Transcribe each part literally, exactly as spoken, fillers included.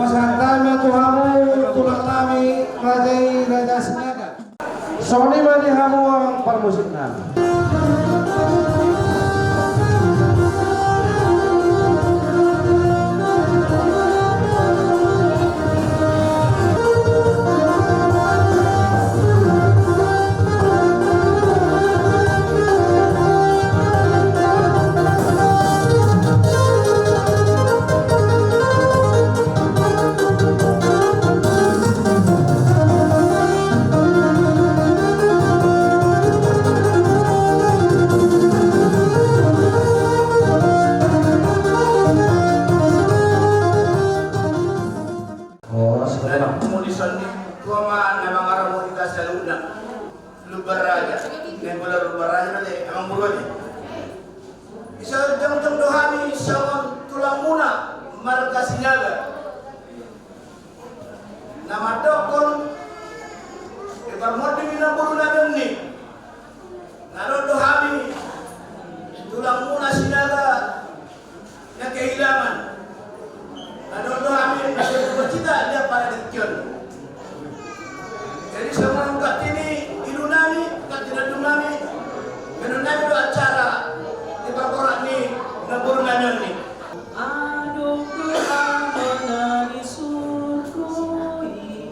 Pasahat hami ma tu hamu tulang nami, raja i Raja Sinaga. Songon i ma di hamu amang parmusik nami. Horas, horas. Muli songon i, tua ma na mangaramoti hita saluhutna. Lumban Raja. Naeng bola Lumban Raja ma te, amang boru aja. Isa jongjong do hami songon tulangmuna marga Sinaga. Na mandokkon, di parmonding ni namboru nami on i. Na dohot do hami tulangmuna Sinaga na kehilangan. Na dohot do hami na kehilangan cita dia pada dengkion. Jadi songon ungkap ini ilu nami, ungkap ini ilu nami, ilu nami do acara di parborat ni namboru nami on i. Adong do amana di surgo i.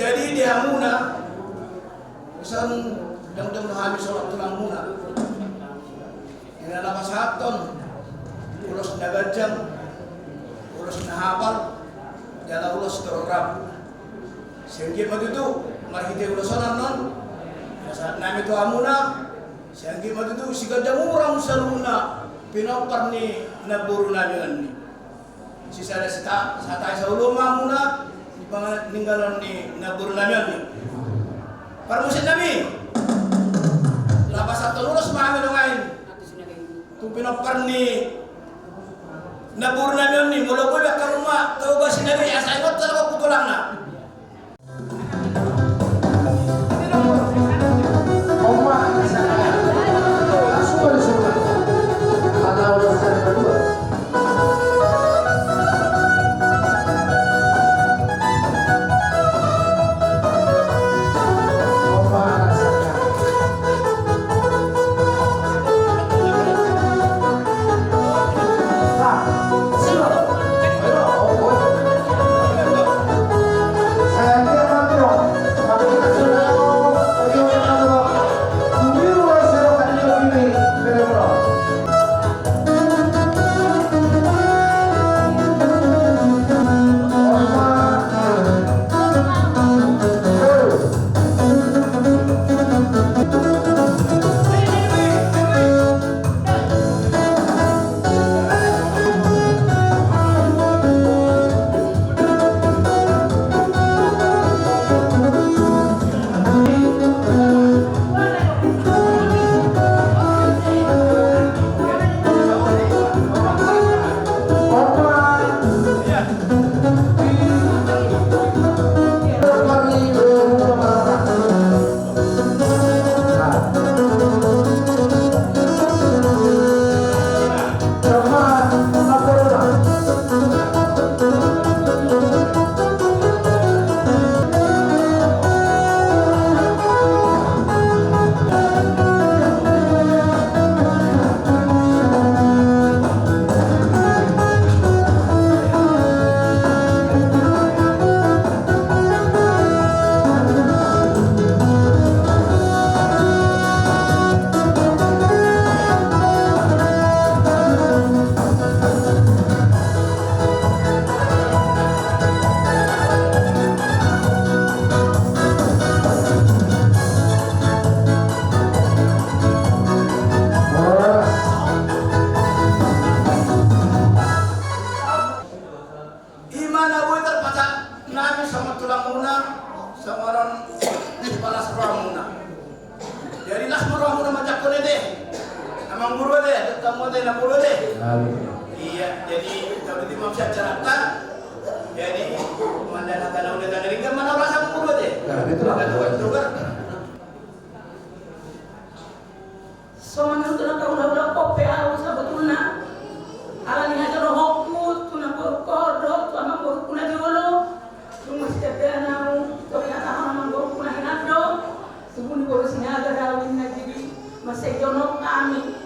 Jadi di hamuna, ison, dang dang hami songon tulangmuna. Di na pasahathon ulos na ganjang, ulos na hapal, jala ulos torop rambu. Sai anggiat ma tutu marhite ulos on annon, pasahat nami tu hamuna, sai anggiat ma tutu siganjang umur hamu saluhutna pinompar ni namboru nami on i. Sisada sita, sahat hami saoloan ma hamuna di panganan ninggalon ni namboru nami on i. Parmusik nami, lapasathon ulos ma hami dongan i tu pinompar ni namboru nami on i, molo boi be hamu ma toga sinari asa ingot tolong tu tulangna. Las rohamuna. Jadi las rohamuna manjangkon ate. Amangboru ate, tamu ate, namboru ate. Iya, jadi kalau di masa acara kan, jadi mandana tanau dan ringga mana rasa amangboru ate. Nah, itu lah. Ada tukar-tukar. Songon i tu na taula-ula on pe au sabotulna. Ala ni hajarohonku tu namborungku dohot tu amangborungku na jolo. Dung masitandaan au, tung hata-hata amangborungku na hinan do. Tubu ni boru Sinaga do au ninna, jadi mansai jonok hami.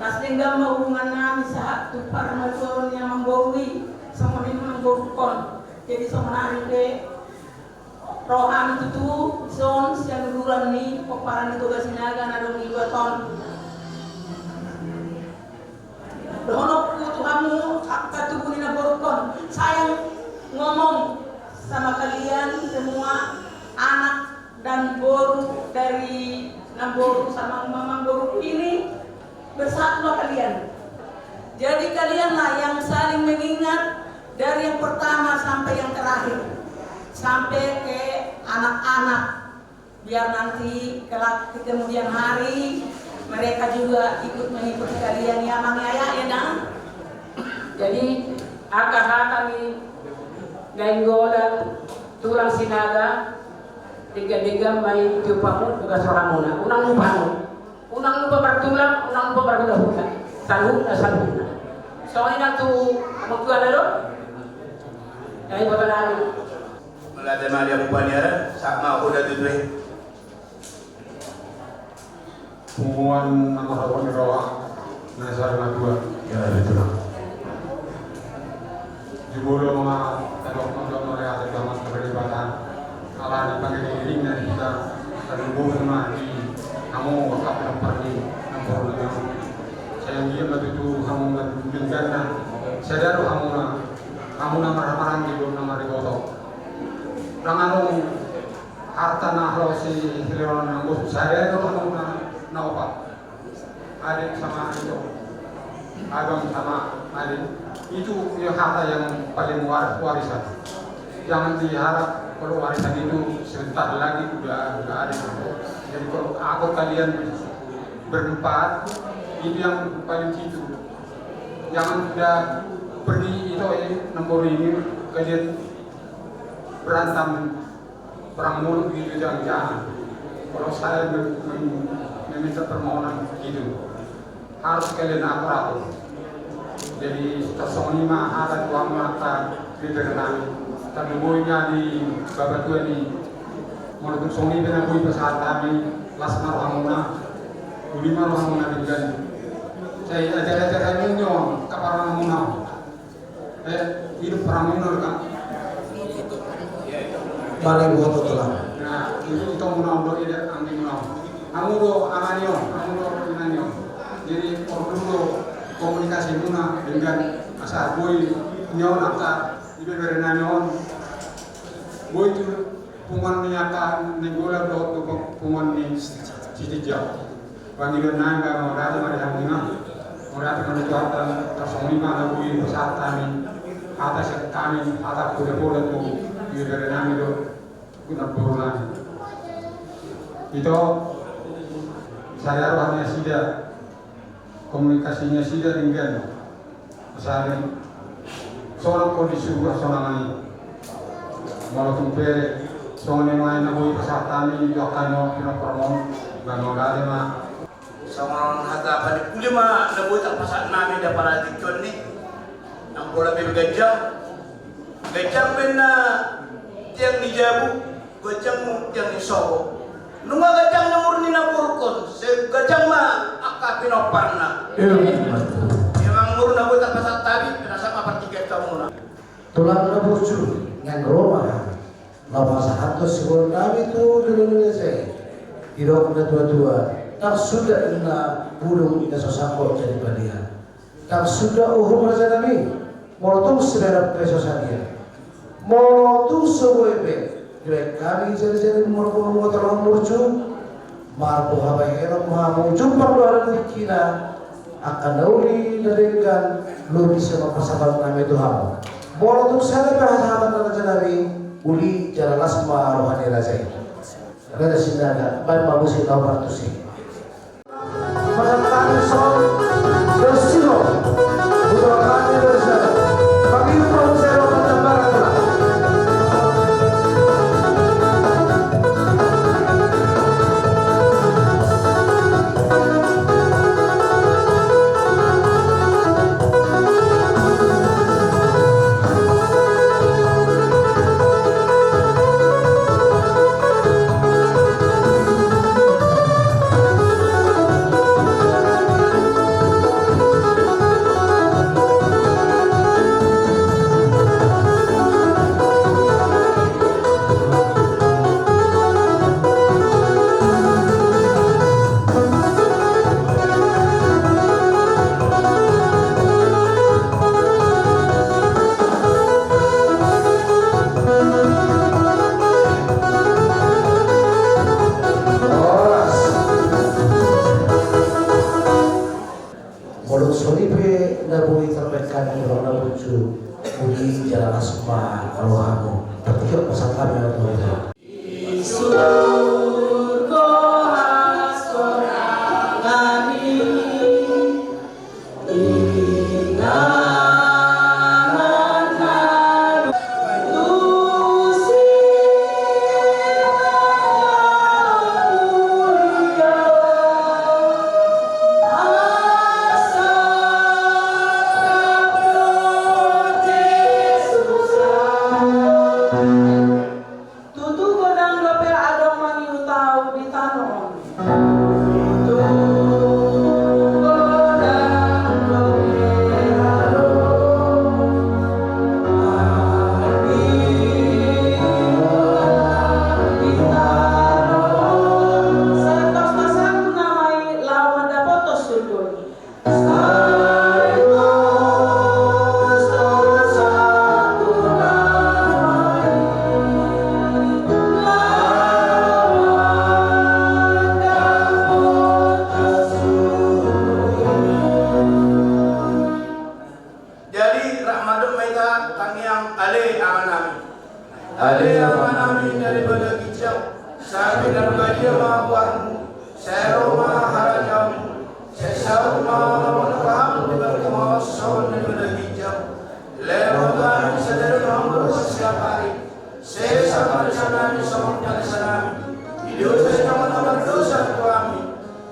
Las denggan ma hubungan nami sahat tu parmatua ni amangboru i. Songon i ma amangborungkon. Jadi songon ari pe ro hami tutu dison sian uduran ni pomparan ni Toga Sinaga na dung i dua ton. Dohononku tu hamu angka tubu ni namborungkon, saya ngomong sama kalian semua anak dan boru dari namboru sama amangboru ini. Bersatulah kalian. Jadi kalianlah yang saling mengingat dari yang pertama sampai yang terakhir, sampai ke anak-anak. Biar nanti kelak di kemudian hari mereka juga ikut mengikuti kalian ya, Mang Yaya, ya, Nang. Jadi angka hata ni Nainggolan tulang Sinaga, denggan-denggan ma i tiop hamu, bagas rohamuna. Unang lupa hamu. Unang lupa martulang, unang lupa marhulahula. Saluhutna, saluhutna. Songon i nang tu hamu tuan do. Jadi boto nami. Mauliate ma di hamu paniaran, sahat ma hamu da tutu. Punguan na marhobas ni roha na saur matua. Ya, betul. Jumolo ma tadok mandok mauliate tu Amanta Debata. Ala ni pangiring-iringna hita tarlumobi ma di hamu angka pinompar ni namboru nami. Sai anggiat ma tutu hamu na dengganna, sada do hamuna, hamu na marhahamaranggi dohot na mariboto. Ndang adong harta na halosi hilehonon, anggo sada do hamuna na opat. Adik sama itu, abang sama adik. Itu ya harta yang paling war-, warisan. Jangan diharap kalau warisan itu sebentar lagi udah nggak ada. Jadi kalau aku kalian berempat, itu yang paling jitu. Jangan sudah pergi itu, eh, namboru ini kalian berantem. Perang mulut gitu, jangan, jangan. Kalau saya mem-, mem-, meminta permohonan gitu, harus kalian akur-akur. Jadi tarsongon i ma hata tu hamu angka bebere nami. Tarlumobi ma di bapatua ni, molo tung songon i pe na boi pasahat hami, las ma rohamuna, uli ma rohamuna denggan. Sai ajar-ajar hami on, kaparangan muna on. Eh, hidup perang ini kan? Mari buat tulang. Nah, itu, itu muna on do, ida, anggi muna on. Hamu do ama ni on, hamu do ina ni on. Jadi porlu do komunikasi muna denggan asa boi ni on angka ibebere nami on. Boi tu punguan ni angka Nainggolan dohot tu punguan ni Sitinjak. Pangidoan nami, mauliate ma di hamu, mauliate ma di Tuhanta, tarsongon i ma na boi pasahat hami hata sian hami, hata poda-poda tu ibebere nami dohot tu namboru nami. Ito, sada roha ni nasida, komunikasi ni nasida denggan. Sari, sonang kondisi uang sonang ni. Molo tung pe songon i ma na boi pasahat hami di angka ni pinompar on, mauliate ma. Songon hata panungkun ma na boi tarpasahat nami di apala tingki on ni. Nang pola pe ganjang. Ganjang pe na tiang ni jabu. Ganjang ma tiang ni sopo. Nunga ganjang na umur ni namborungkon, sai ganjang ma angka pinomparna. Emma tutu. Emma tutu. Ia ma umur na boi tarpasahat hami, pinasahat ma partingkian tamuna. Tulang na burju, naeng ro ma hami. Laho pasahathon siborok nami tu joloan ni raja i. Didok na tua-tua, ndang suda na bulung na so sangkot jadi balian. Ndang suda uhum raja nami, molo tung siberap pe so sadia. Molo tung so boi pe, dibaen hami jari-jari marbulung, marbulung burju, marboha bahenon ma hamu, jumpang do ala tingkina, angka na uli na denggan, lobi sian pasahaton nami tu hamu. Molo tung sada pe hata-hata ni raja nami, Uli jala las ma roha ni raja i. Raja Sinaga, baen ma musik na opat tusi. Pasahat hami songon dosimo. Putra kami bersama. Kami mau saya roha dan barang. Molo songon i pe na boi tarbaen hami, roha na burju, uli jala las ma rohamu. Pasahat hami ma tu Tuhan. Tutu godang dope adong mangihuthau di tano on. Tutu godang dope adong mangihuthau di tano on. Sai tos ma saku nama i laho mandapothon surgo i. Jadi, rap mandok ma hita tangiang, Ale Amanami. Ale Amanami na di banua ginjang, sai pinarbadia ma goarmu, sai ro ma harajaonmu, sai saut ma lomo ni roham di banua tonga on songon na di banua ginjang. Lehon ma tu hami sadari on harajaon siapari. Sesa ma dosanami songon panesanami di dosa ni angka na mardosa tu hami.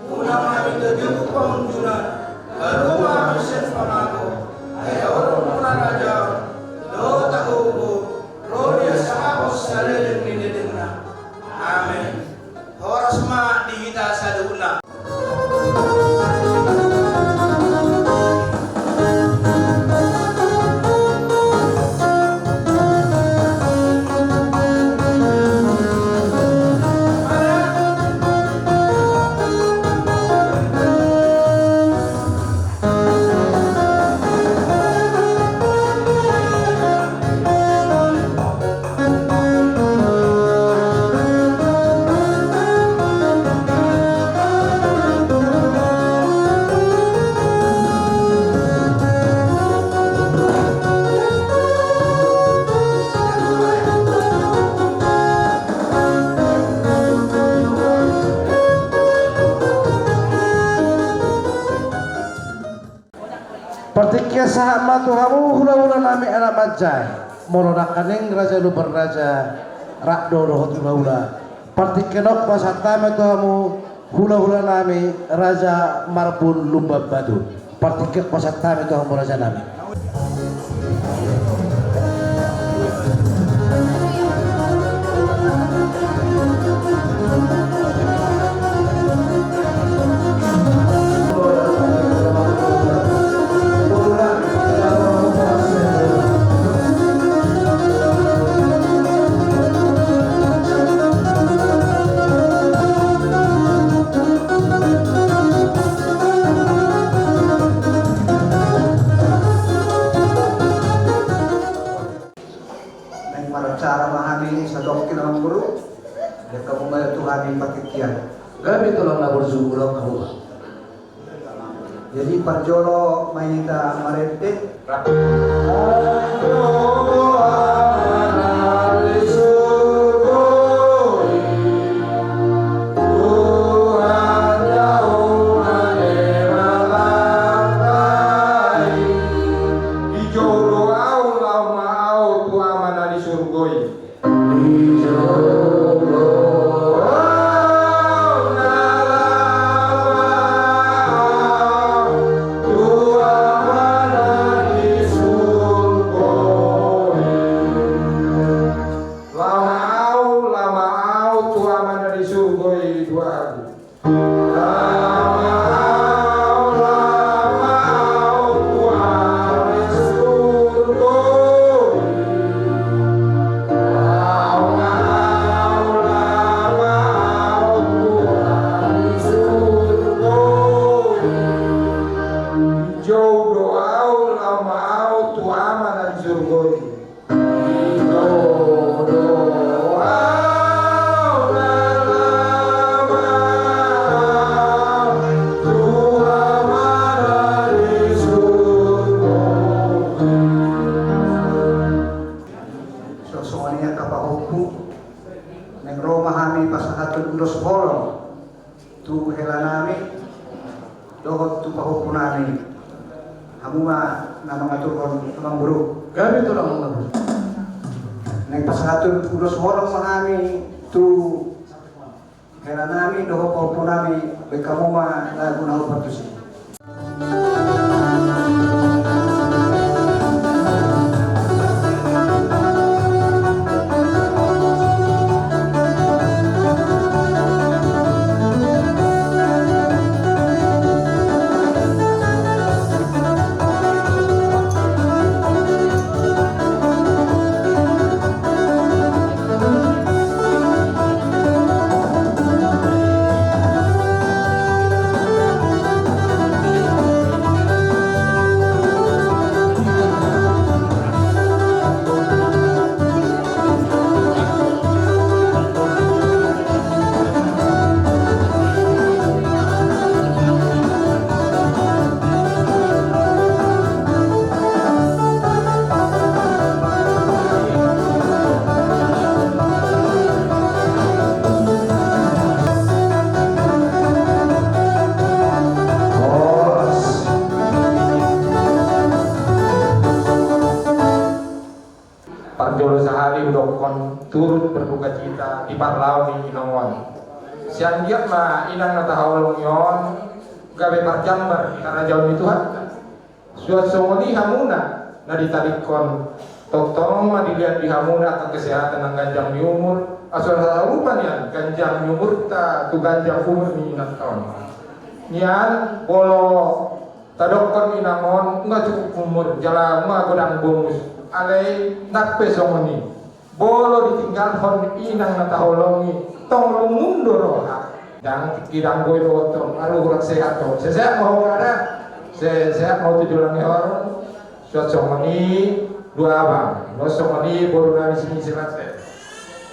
Unang hami togihon tu pangunjunan, paluahon hami sian pangago. Ai Ho do harajaon dohot hagogoon, ro di hasangapon saleleng ni lelengna. Amen. Horas ma di hita saluhutna. Partingkian sahat ma tu hamu hulahulanami anak manjae. Molo nangkaning raja lumban raja rap do dohot hulahula. Partingkian on pasahat hami tu hamu hulahulanami Raja Marbun Lumban Batu. Partingkian pasahat hami tu hamu rajanami. Naeng maracara ma hami satongkin, amang boru. Dengke ma tu hami partingkian. Gabe tulang na burju, ulang hamu. Jadi parjolo ma hita marende. Rap. surgo i dua agu. Lama au, lama au tu Ama na di surgo i. Lama au, lama au tu Ama na di surgo i. Dijou do au lama au tu Ama na di surgo i. Songon i angka pahompu, naeng ro ma hami pasahathon ulos holong tu helanami dohot tu pahompunami. Hamu ma na mangaturhon, Amang Boru. Gabe, Tulang, Amang Boru. Naeng pasahathon ulos holong ma hami tu helanami dohot pahompunami. Bahen hamu ma lagu na hombar tusi. Parjolo sahali hudokkon turut berdukacita di parlao ni inong on. Sai anggiat ma inang na tahaholongi on gabe parjambar di harajaon ni Tuhanta. Suang songon i hamuna na ditadingkon, tongtong ma dilehon di hamuna angka kesehatan nang ganjang ni umur, asa sarupa nian ganjang ni umurta tu ganjang umur ni inanta on. Nian molo tadokkon inang on nunga cukup umur jala nunga godang bongus, alai nang pe songon i, molo ditinggalhon inang na taholongi, tong lungun do roha. Ndang tingki ndang boi dohot on, alu hurang sehat do. Sai sehat ma ho da. Sai sehat ma ho tu joloan ni ari on. Suang songon i dua abang, suang songon i boru nami si Misilate.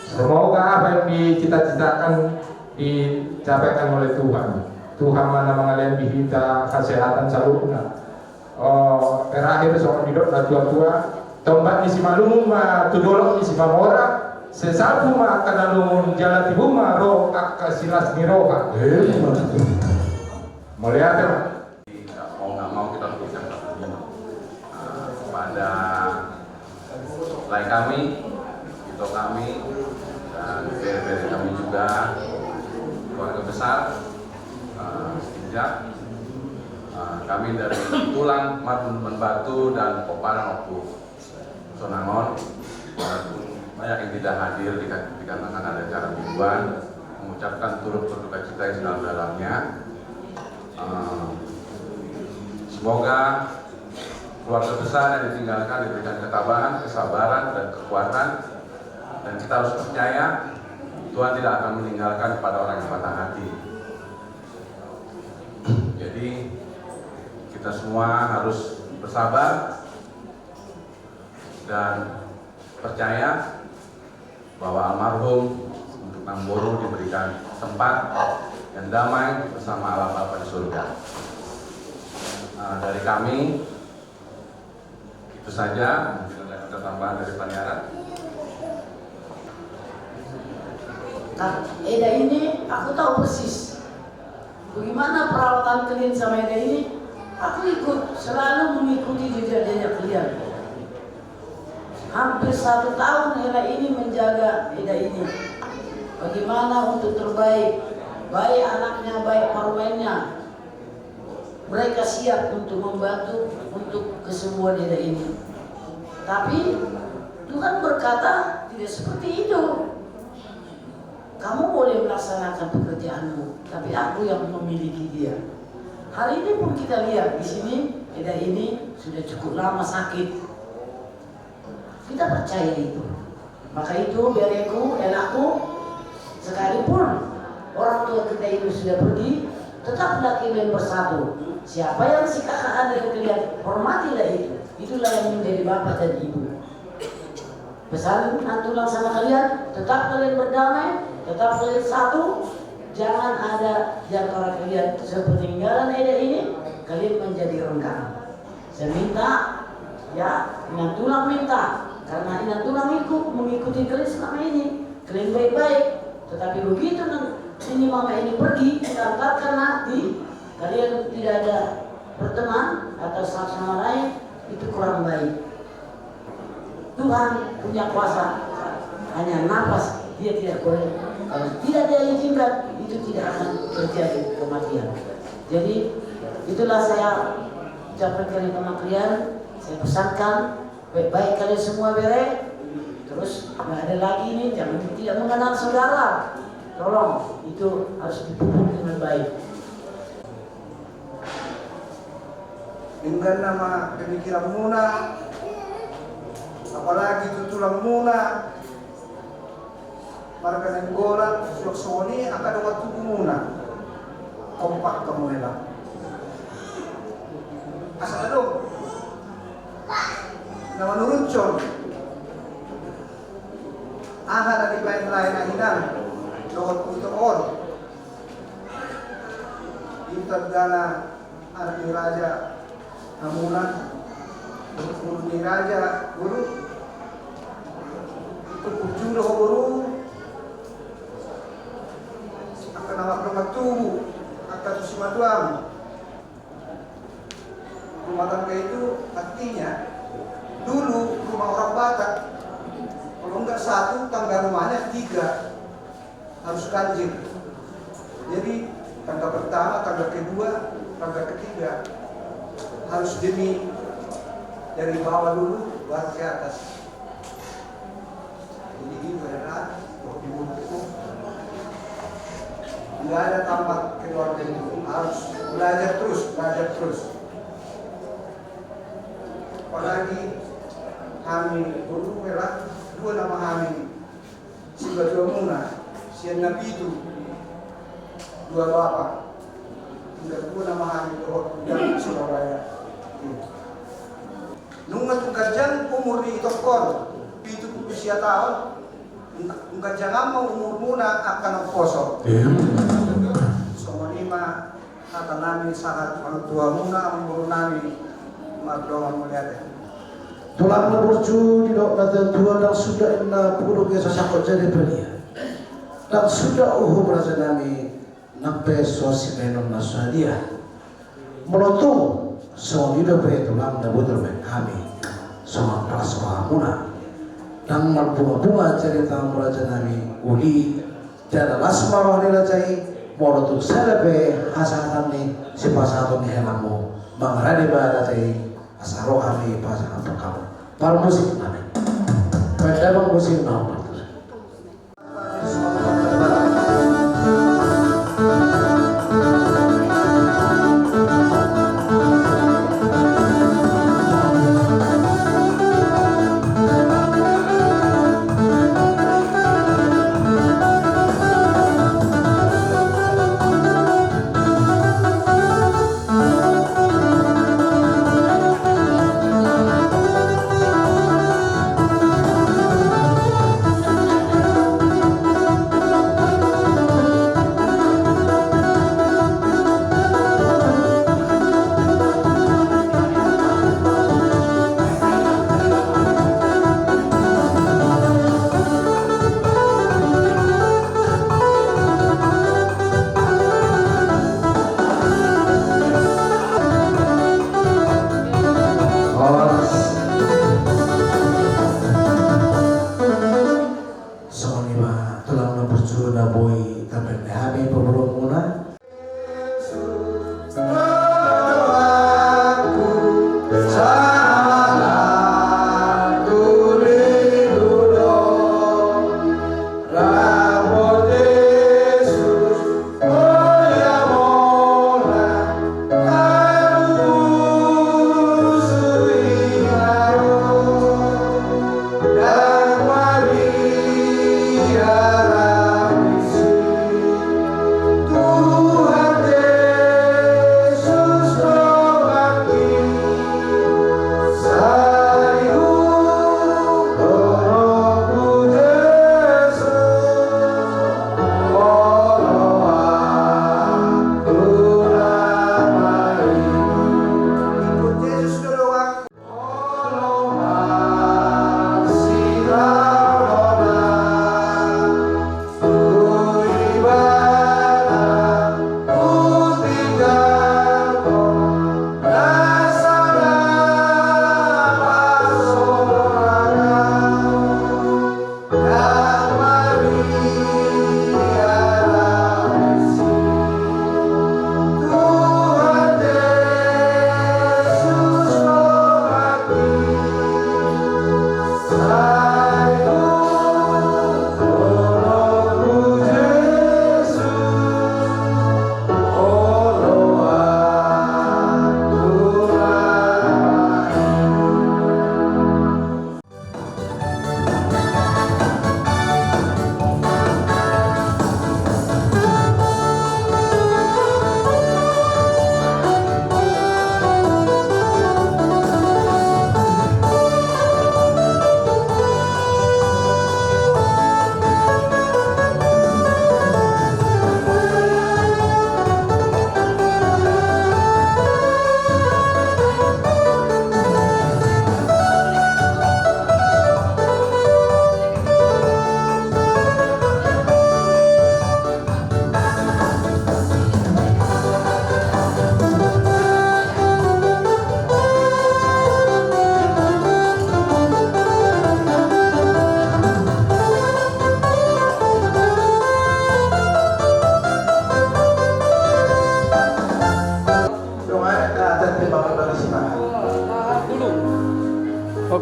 Semoga apa yang dicita-citakan dicapaikan oleh Tuhan. Tuhan ma na mangalehon di hita kesehatan saluhutna. Oh, terakhir songon didok na tua-tua, tomba ni Simalungun ma tu dolok ni Simamora, sai salpu ma angka na lungun jala tibu ma ro angka silas ni roha. Emma tutu. Mauliate ma. Tidak mau nggak mau kita harus bisa. Nah, kepada lae kami, ito kami, dan bere-bere kami juga, keluarga besar, eh, Sitinjak. Eh, kami dari Tulang, Marbun, Mambaru, dan Pomparan Oku. Sonang on, walaupun banyak yang tidak hadir di, dikarenakan ada acara mingguan, mengucapkan turut berduka cita yang sedalam-dalamnya. Eh, semoga keluarga besar yang ditinggalkan diberikan ketabahan, kesabaran, dan kekuatan. Dan kita harus percaya Tuhan tidak akan meninggalkan kepada orang yang patah hati. Jadi, kita semua harus bersabar dan percaya bahwa almarhum untuk Namboru diberikan tempat yang damai bersama Allah Bapa di surga. Nah, dari kami, itu saja. Mungkin ada, ada tambahan dari Paniaran? Nah, Eda ini aku tahu persis bagaimana perawatan kalian sama Eda ini. Aku ikut, selalu mengikuti jejak-jejak kalian. Hampir satu tahun Eda ini menjaga Eda ini. Bagaimana untuk terbaik, baik anaknya, baik parumaennya. Mereka siap untuk membantu untuk kesembuhan Eda ini. Tapi Tuhan berkata tidak seperti itu. Kamu boleh melaksanakan pekerjaanmu, tapi aku yang memiliki dia. Hari ini pun kita lihat di sini, Eda ini sudah cukup lama sakit. Kita percaya itu. Maka itu, bereku, elaku, sekalipun orang tua kita itu sudah pergi, tetaplah kalian bersatu. Siapa yang si kakak ada yang kalian, hormatilah itu. Itulah yang menjadi bapak dan ibu. Pesan nantulang sama kalian, tetap kalian berdamai, tetap kalian satu. Jangan ada di antara kalian sepeninggalan Eda ini, kalian menjadi renggang. Saya minta, ya, inantulang minta, karena inantulang ikut mengikuti kalian selama ini, kalian baik-baik. Tetapi begitu nan-, ini mama ini pergi, kita antarkan nanti, kalian tidak ada berteman atau sama lain, itu kurang baik. Tuhan punya kuasa, hanya nafas Dia tidak boleh, kalau tidak Dia izinkan, itu tidak akan terjadi kematian. Jadi, itulah saya ucapkan kepada kalian, saya pesankan, baik-baik kalian semua, bere. Terus, nggak ada lagi ini, jangan tidak mengenal saudara. Tolong, itu harus dipupuk dengan baik. Denggan nama pemikiranmuna, apalagi tutulangmuna, marga Nainggolan, suang songon i angka dongan tubumuna. Kompak hamu ela. Asa adong na manurunhon aha na dibaen lae na hinan dohot ito on. Ito dana anak ni raja hamuna, boru ni raja, boru. Ikut burju do ho boru. Angka na mardongan tubu, angka tu simatuam. Rumah tangga itu artinya dulu rumah orang Batak, kalau enggak satu, tangga rumahnya tiga. Harus ganjil. Jadi, tangga pertama, tangga kedua, tangga ketiga harus demi dari bawah dulu, baru ke atas. Jadi, itu adalah waktu dulu. Nggak ada tamat keluarga itu, harus belajar terus, belajar terus. Apalagi hami boru, ela, dua nama hami. Sibatuamuna, sian na pitu, dua bapa. Tinggal dua nama hami dohot dari Surabaya. Nunga tung ganjang umur ni itongkon, pitu pulu sia taon, tung ganjang ma umurmuna angka na umposo. Songon i ma hata nami sahat tu hatuamuna, amangboru nami, mardongan mauliate. Tulang na burju, didok na tua-tua, ndang suda inna puduk i so sangkot jadi padia. Ndang suda uhum raja nami, nang pe so sibaenon na sadia. Molo tung songon i dope tulang na boi tarbaen hami songon las rohamuna. Ndang marbunga-bunga carita raja nami, uli jala las ma roha ni raja i, molo tung sada pe hasahatan ni sipasahaton ni helamu, mangarade ma raja i, asa roha ni pasahaton hamu. Parmusik nami. Pandamang musik nami. Songon i ma tulang na burju na boi tarbaen hami pamoruonmuna.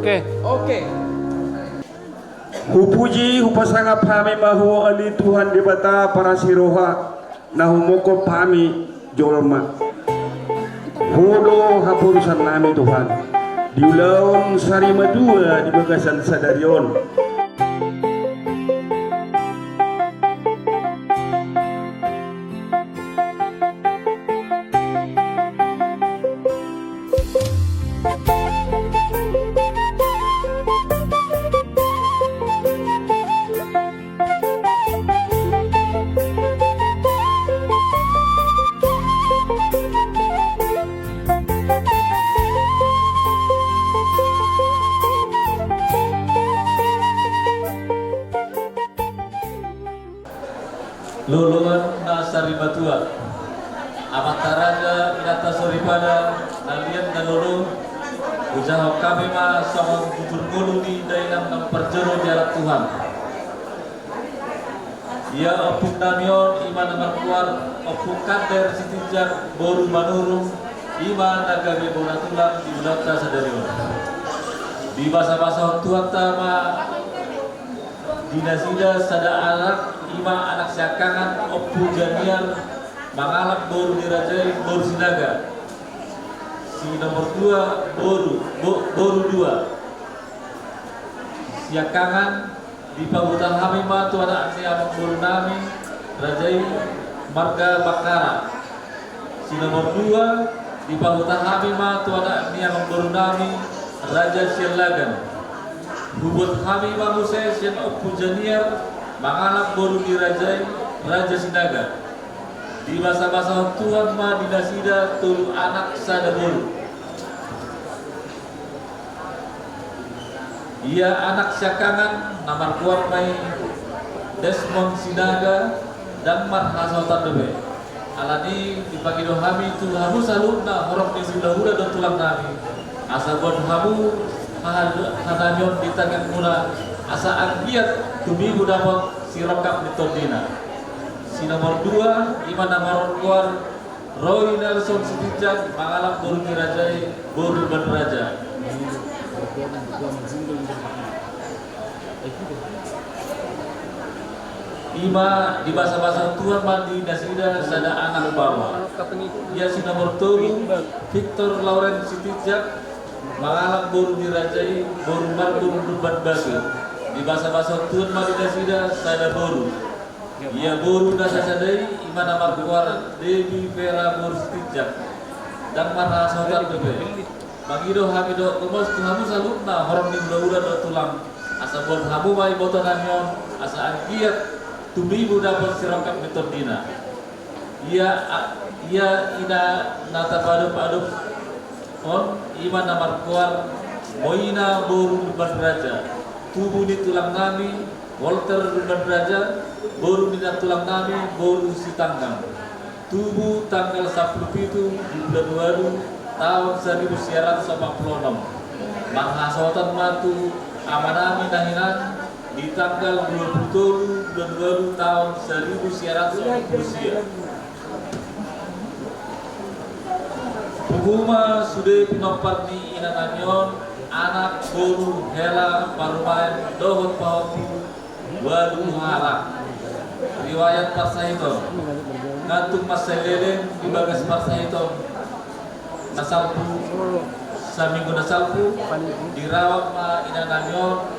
Oke. Oke. Hupuji, hupasangap hami ma Ho ale Tuhan Debata parasi roha, na humongkop hami jolma. Ho do haporusan nami Tuhan, di ulaon sari matua di bagasan sadari on. Loloan na sari matua, amanta raja, inanta soripada, na liat na lolo, hujahahon hami ma songon jujur ngolu ni dainang na parjolo dialap Tuhan. Ia ompung nami on, i ma na margoar Ompung Kander Sitinjak boru Manurung, i ma na gabe bona tulang di ulaonta sadari on. Dibasabasahon Tuhanta ma di nasida sada anak, i ma anak siangkangan Ompu Janiar, mangalap boru ni raja i, boru Sinaga. Si nomor dua, boru, bo-, boru dua. Siangkangan, dipahuta hami ma tu anak ni amangboru nami, raja i marga Bakkara. Si nomor dua, dipahuta hami ma tu anak ni amangboru nami, raja Siallagan. Hubuat hami ma muse sian Ompu Janiar, mangalap boru ni raja i, raja Sinaga. Dibasabasahon Tuhan ma di nasida tolu anak sada boru. Ia anak siangkangan na margoar ma i Desmond Sinaga, ndang marhasohotan dope. Alani i dipangido hami tu hamu saluhutna horong ni hulahula dohot tulang nami, asa boan hamu ha-, hanamion di tangiangmuna, asa anggiat tumibu dapot sirongkap ni tondina. Si nomor dua, i ma na margoar Roy Nelson Sitinjak, mangalap boru ni raja i, boru Lumban Raja. I ma dibasabasahon Tuhan ma di nasida sada anak baoa. Ia si nomor tolu, Victor Lawrence Sitinjak, mangalap boru ni raja i, boru Marbun Lumban Batu. Dibasabasahon Tuhan ma di nasida sada boru. Ia boru na sasada i, i ma na margoar Devi Vera boru Sitinjak, ndang marhasohotan dope. Mangido hami dohot gomos tu hamu saluhutna horong ni hulahula dohot tulang, asa boan hamu ma iboto nami on, asa anggiat tumibu dapot sirongkap ni tondina. Ia a-, ia ina na tapaadop-adop on, i ma na margoar Moina boru Lumban Raja, tubu ni tulang nami Walter Lumban Raja, boru ni inanta tulang nami, boru Sitanggang. Tubu tanggal sampulu pitu di bulan ualu, taon saribu sia ratus opat pulu onom. Marhasohotan ma tu ama nami na hinan di tanggal dua pulu tolu bulan ualu, taon saribu sia ratus opat pulu sia. Pugu ma sude pinompar ni ina nami on, anak, boru, hela, parumaen dohot pahompu, ualu halak. Riwayat parsahiton. Ngantuk mansai leleng di bagas parsahiton na salpu, saminggu na salpu, dirawat ma ina nami on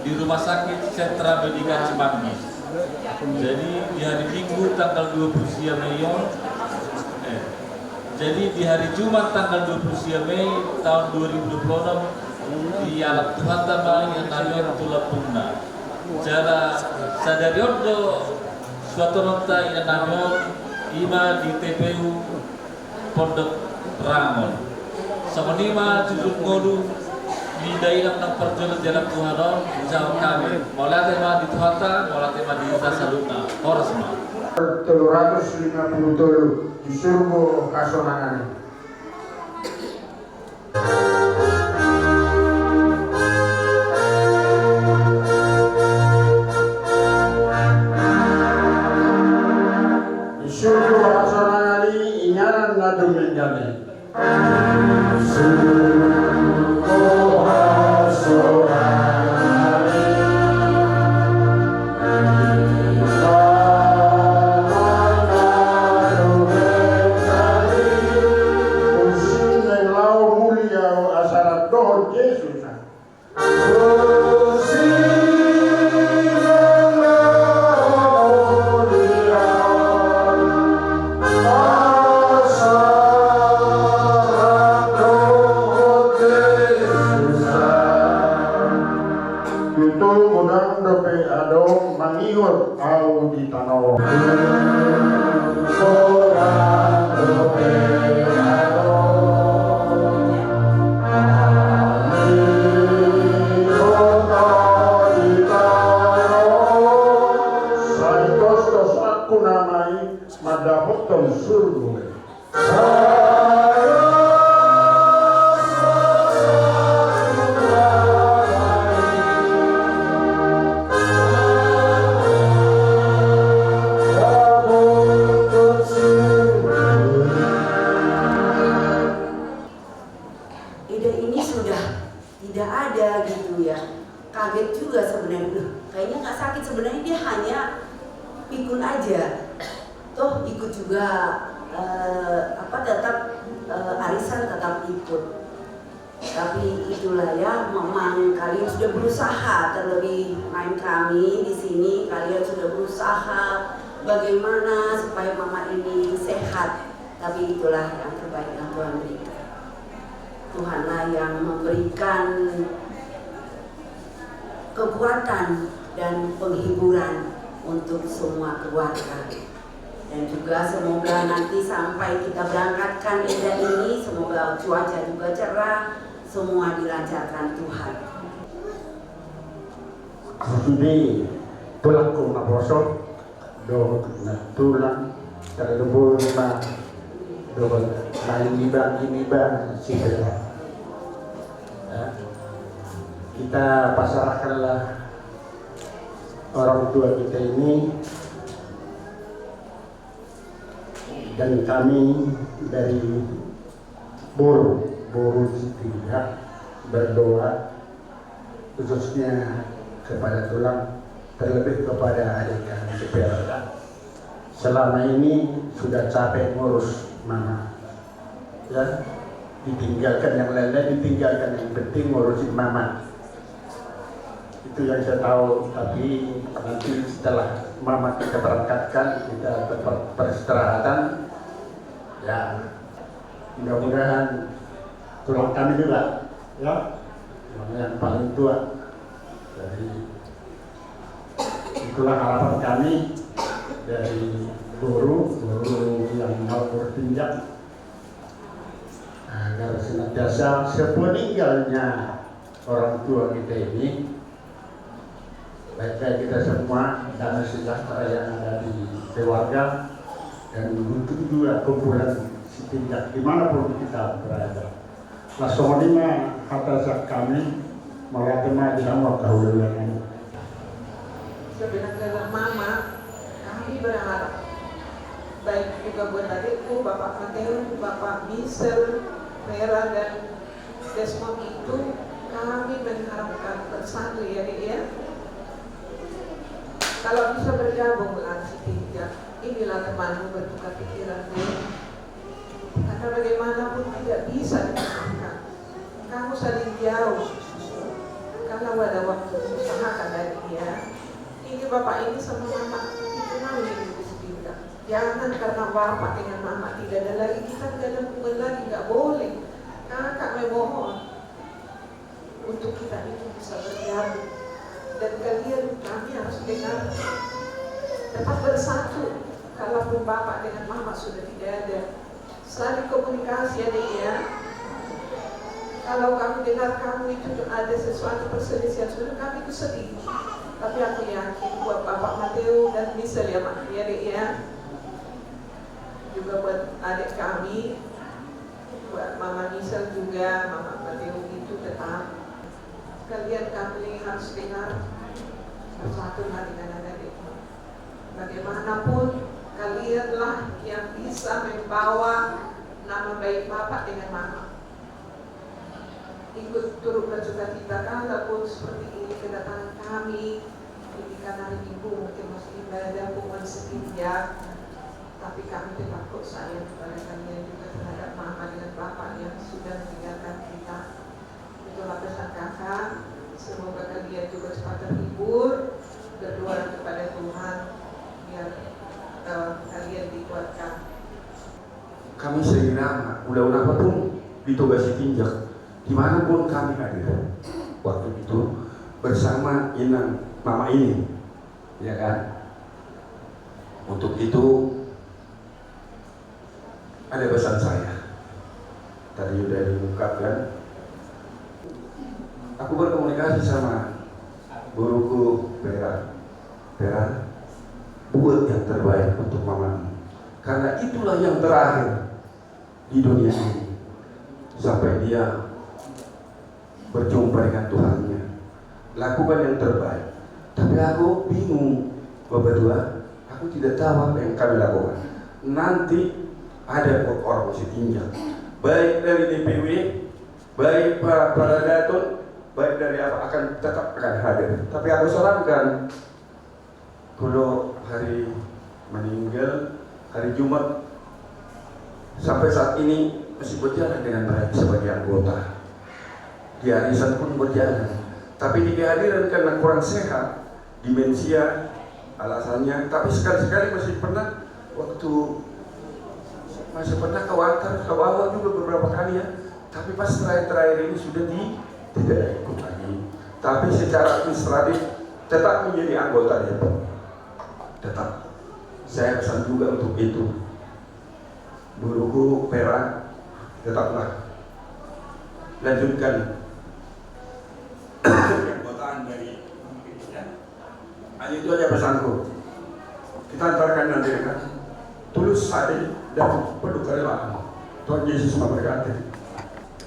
di Rumah Sakit Sentra Medika Cimanggis. Jadi, di hari Minggu tanggal dua puluh sia Mei on, eh, jadi di hari Jumat tanggal dua puluh sia Mei taon dua ribu dua puluh enam, dialap Tuhanta ma ina nami on tu lambungna. Jala sadari on do suatononta ina nami on, i ma di T P U Pondok Rangon. Songon i ma jujur ngolu ni dainang na parjolo dialap Tuhan on, hujahahon hami. Mauliate ma di Tuhanta, mauliate ma di hita saluhutna. Horas ma. Tolu ratus lima puluh tolu, di surgo hasonangan i. Di surgo hasonangan i, inganan na dumenggan i. Sai tos-tos aku nama i mandapothon surgo. Ida ini sudah tidak ada gitu ya. Kaget juga sebenarnya. Loh, kayaknya nggak sakit, sebenarnya dia hanya pikun aja. Toh ikut juga, eh, apa, tetap, eh, arisan tetap ikut. Tapi itulah ya, memang kalian sudah berusaha, terlebih main kami di sini, kalian sudah berusaha bagaimana supaya mama ini sehat. Tapi itulah yang terbaik yang Tuhan berikan. Tuhanlah yang memberikan kekuatan dan penghiburan untuk semua keluarga. Dan juga semoga nanti sampai kita berangkatkan Ida ini, semoga cuaca juga cerah, semua dilancarkan Tuhan. Sude tulangku naposo, dohot na tulang, tarlumobi ma dohot na iba, iba, sipela. Ya. Kita pasrahkanlah orang tua kita ini, dan kami dari boru, boru Sitinjak berdoa khususnya kepada tulang, terlebih kepada adik kami Sipela. Selama ini sudah capek ngurus mama. Ya, ditinggalkan yang lain-lain, ditinggalkan, yang penting ngurusin mama. Itu yang saya tahu, tapi nanti setelah mama kita berangkatkan, kita tempat peristirahatan, ya, mudah-mudahan tulang kami juga, ya, yang paling tua. Jadi, itulah harapan kami dari boru, boru yang mau bertindak, agar senantiasa sepeninggalnya orang tua kita ini, baik-baik kita semua, damai sejahtera yang ada di keluarga, dan untuk juga kumpulan Sitinjak dimanapun kita berada. Nah, songon i ma hata sian hami, mauliate ma di hamu angka hulahula nami. Sebenarnya mama, kami berharap, baik juga buat adikku, Bapak Mateo, Bapak Michel, Vera, dan Desmond itu, kami mengharapkan bersatu ya, Dek, ya. Kalau bisa bergabung lah Sitinjak, inilah temanmu bertukar pikiran, Dek. Karena bagaimanapun tidak bisa dipisahkan. Kamu saling jauh. Kalau ada waktu, usahakan, Dek, ya. Ini bapak ini sama mama itu mau hidup di Sitinjak. Jangan karena bapak dengan mama tidak ada lagi, kita tidak ada hubungan lagi, nggak boleh. Kakak memohon untuk kita itu bisa bergabung. Dan kalian, kami harus dengar, tetap bersatu. Kalaupun bapak dengan mama sudah tidak ada, saling komunikasi ya, Dek, ya. Kalau kami dengar kamu itu ada sesuatu perselisihan, sudah kami itu sedih. Tapi aku yakin buat Bapak Mateo dan Michel ya, Mak, ya, Dek, ya. Juga buat adik kami, buat Mama Michel juga, Mama Mateo itu tetap. Kalian kami harus dengar, bersatulah dengan adik-adikmu. Bagaimanapun, kalianlah yang bisa membawa nama baik Bapak dengan Mama. Ikut turut bersuka cita kalaupun seperti ini kedatangan kami. Ini kan hari Minggu, mungkin masih ibadah, punguan Sitinjak. Tapi kami tetap kok sayang kepada kalian juga terhadap Mama dengan Bapak yang sudah meninggalkan kita. Itulah pesan Kakak. Semoga kalian juga cepat terhibur. Berdoa kepada Tuhan biar, eh, kalian dikuatkan. Kami seirama, ulaon apa pun di Toga Sitinjak, di mana pun kami hadir waktu itu bersama inang mama ini, ya kan? Untuk itu, ada pesan saya. Tadi udah diungkapkan. Aku berkomunikasi sama guruku, Pera. Pera, buat yang terbaik untuk mamamu. Karena itulah yang terakhir di dunia ini. Sampai dia berjumpa dengan Tuhannya. Lakukan yang terbaik. Tapi aku bingung, Bapak Tua, aku tidak tahu apa yang kami lakukan. Nanti ada orang masih tinggal. Baik dari D P W, baik para, para daton, baik dari apa, akan tetap akan hadir. Tapi aku sarankan, kalau hari meninggal, hari Jumat, sampai saat ini masih berjalan dengan baik sebagai anggota. Di arisan pun berjalan. Tapi di kehadiran karena kurang sehat, demensia alasannya. Tapi sekali-sekali masih pernah waktu, masih pernah ke wartel, ke bawah juga beberapa kali ya. Tapi pas terakhir-terakhir ini sudah di, tidak ikut lagi. Tapi secara administratif tetap menjadi anggota Depok. Tetap. Saya pesan juga untuk itu. Guruku Pera, tetaplah lanjutkan keanggotaan dari, ya. Hanya itu aja pesanku. Kita antarkan nanti dengan tulus hati dan penuh kerelaan. Tuhan Yesus memberkati.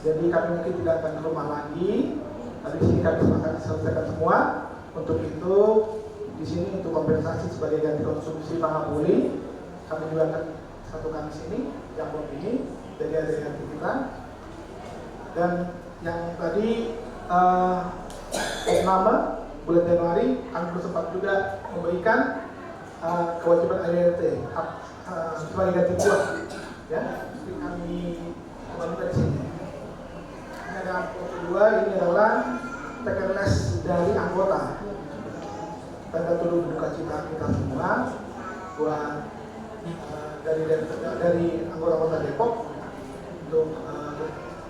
Jadi kami mungkin tidak akan ke rumah lagi, tapi di sini kami sepakat selesaikan semua. Untuk itu, di sini untuk kompensasi sebagai ganti konsumsi Mahapuli, kami juga akan satukan di sini, di amplop ini, jadi ada ganti kita. Dan yang tadi, eh, nama bulan Januari, kami belum sempat juga memberikan, eh, kewajiban A R T, hak, eh, sebagai ganti buah, ya, jadi kami kembalikan di sini. Ini ada amplop kedua, ini adalah teks amnesti dari anggota. Tanda turut berduka cita kita semua buat, eh, dari, dari, dari anggota-anggota Depok untuk, eh,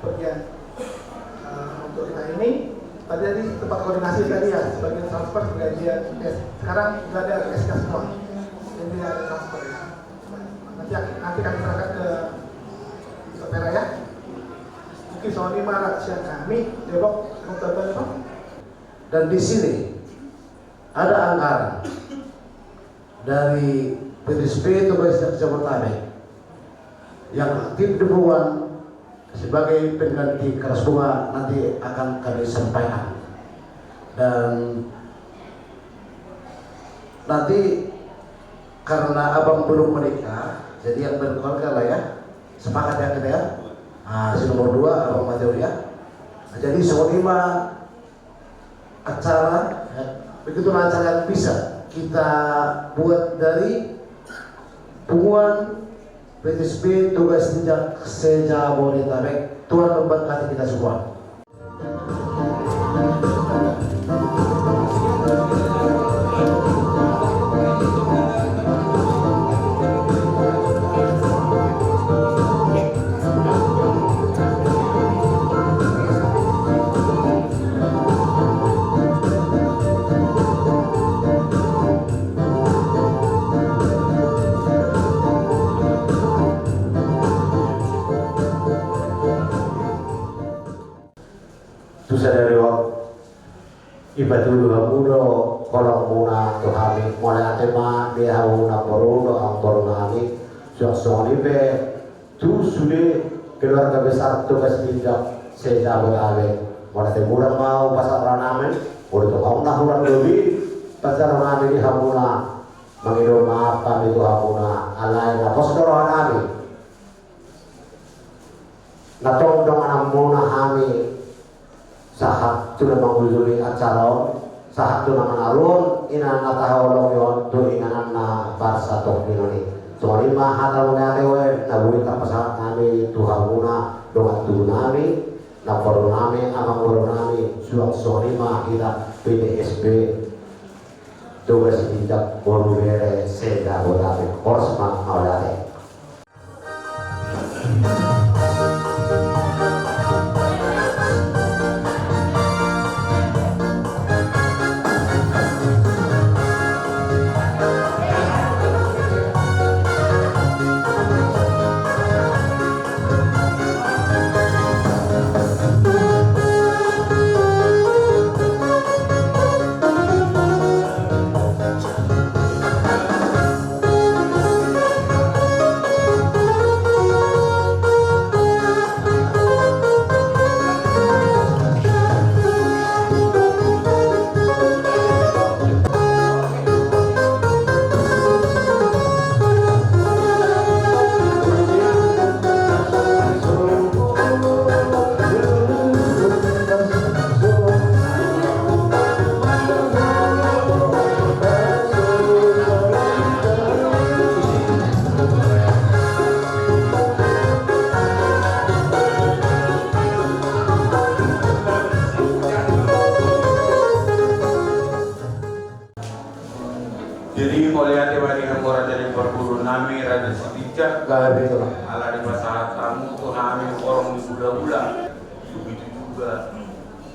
bagian, eh, untuk kita ini. Tadi, tadi tempat koordinasi tadi ya, sebagian transfer, sebagian cash. Sekarang sudah ada cash semua. Jadi tidak ada transfer ya. Nanti, nanti kami serahkan ke Pera ya. Mungkin soal ini marah siang kami, Depok, Kota Bandung. Dan di sini ada anggaran dari P T S B Tugas Jabodetabek yang aktif di Buan sebagai pengganti Keras Bunga nanti akan kami sampaikan. Dan nanti karena abang belum menikah, jadi yang berkeluarga lah ya, sepakat ya kita ya. Nah, si nomor dua, Abang Mateo ya. Nah, jadi songon i ma acara, ya, begitulah acara yang bisa kita buat dari Punguan P T S B Tugas Ninja se-Jabodetabek. Tuhan memberkati kita semua. Tu sadari on, ipatudu hamu do holongmuna tu hami, mauliate ma di hamu namboru dohot amangboru nami, suang songon i pe tu sude keluarga besar Tugas Ninja se-Jabodetabek. Mauliate muna ma hupasahat roha nami, molo tung adong na hurang lobi, pasahat roha nami di hamuna, mangido maaf hami tu hamuna, alai na pos do roha nami. Na tong dongananmuna hami sahat tu na mangujungi acara on, sahat tu na manaluhon inganan na tahaholongi on tu inganan na parsatongkinon i. Songon i ma hata mauliate na boi tarpasahat nami tu hamuna dongan tubu nami, namboru nami, amangboru nami, suang songon i ma hita P T S B Tugas Ninja boru bere se-Jabodetabek. Horas ma mauliate. Nami Raja Sitinjak, gabe tulang. Ala dipasahat hamu tu hami horong ni hulahula, begitu juga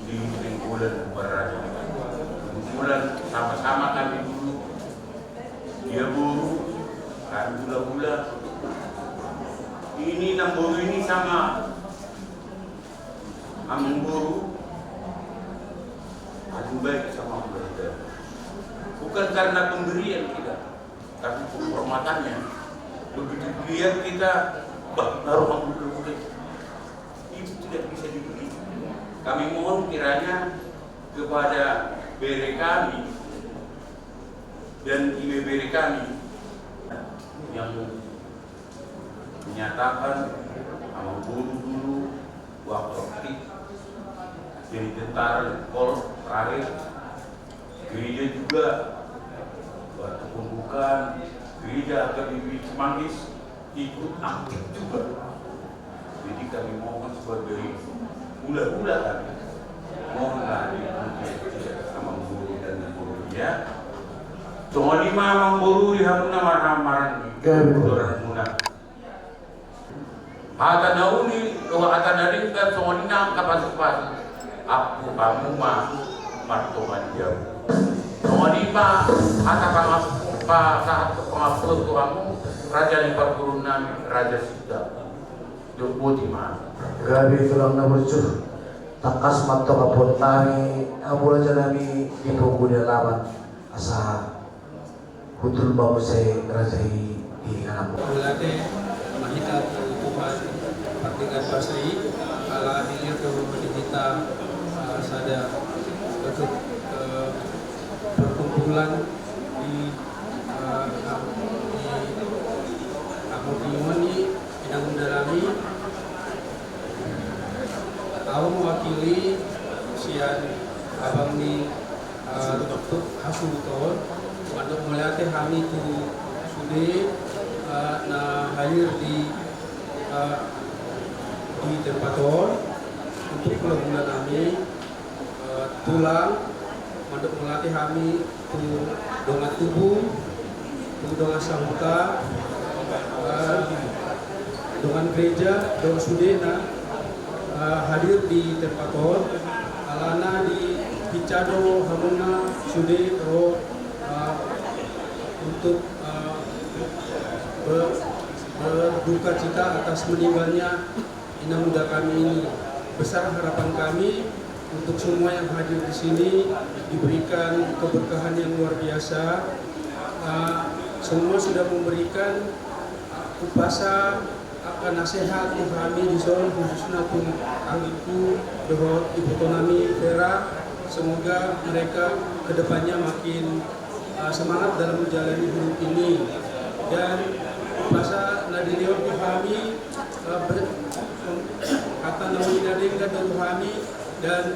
di Nainggolan Parraja. Kebetulan sama-sama kami dulu, dia boru, kami hulahula. Ini namboru ini sama amangboru, aduh, baik sama amangboru. Bukan karena pemberian kita, tapi penghormatannya. Begitu dilihat kita, bah, baru amangboru. Itu tidak bisa dibeli. Kami mohon kiranya kepada bere kami dan ibebere kami yang menyatakan amangboru dulu waktu aktif jadi tentara di Kol terakhir, gereja juga waktu pembukaan gereja H K B P Cimanggis ikut aktif juga. Jadi kami mohon sebagai hulahula kami, mohonlah diikuti sama guru dan guru dia. Songon i ma amangboru di hamuna marhaha maranggi. Gabe tulang. Hata na uli, dohot hata na denggan, songon i nang angka pasupasu. Ampu hamu ma martonga ni jabu. Songon i ma hata pangampu, pasahat pangampu tu hamu, raja ni parboruon nami, Raja Sinta. Dung boti ma. Gabe tulang na burju. Tangkas ma antong ampuon nami, hamu raja nami di pungu ni alaman, asa hundul ma muse raja i di ingananmu. Mauliate ma hita tu Tuhan Pardenggan Basa i, ala hilir do hita, eh, sada, eh, perkumpulan di, eh, di Amor Dion i, inang unda nami. Ahu mewakili sian abang ni, eh, Hasuhuton, mandok mauliate hami tu sude, eh, na hadir di, eh, di tempat on, untuk hulahula nami, eh, tulang, mandok mauliate hami tu dongan tubu, tu dongan sahuta, eh, dongan gereja, dongan sude na, eh, hadir di tempat on, alana dipinsado hamuna sude ro, eh, untuk, eh, ber-, berduka cita atas meninggalnya inang unda kami ini. Besar harapan kami untuk semua yang hadir di sini diberikan keberkahan yang luar biasa. Ah, semua sudah memberikan, ah, umpasa, ah, nasihat tu hami dison, khususna tu anggingku dohot iboto nami Vera. Semoga mereka kedepannya makin, eh, semangat dalam menjalani hidup ini. Dan umpasa na dilehon tu hami, eh, ber-, hata na uli na denggan do tu hami, dan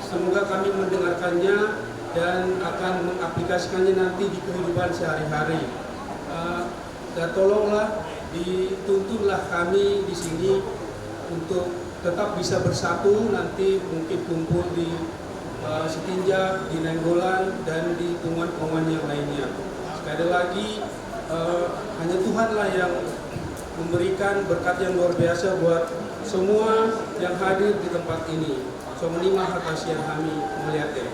semoga kami mendengarkannya dan akan mengaplikasikannya nanti di kehidupan sehari-hari. Eh, Ya, tolonglah, dituntunlah kami di sini untuk tetap bisa bersatu, nanti mungkin kumpul di, eh, Sitinjak, di Nainggolan, dan di punguan-punguan yang lainnya. Sekali lagi, eh, hanya Tuhanlah yang memberikan berkat yang luar biasa buat semua yang hadir di tempat ini. Songon i ma hata sian hami, mauliate.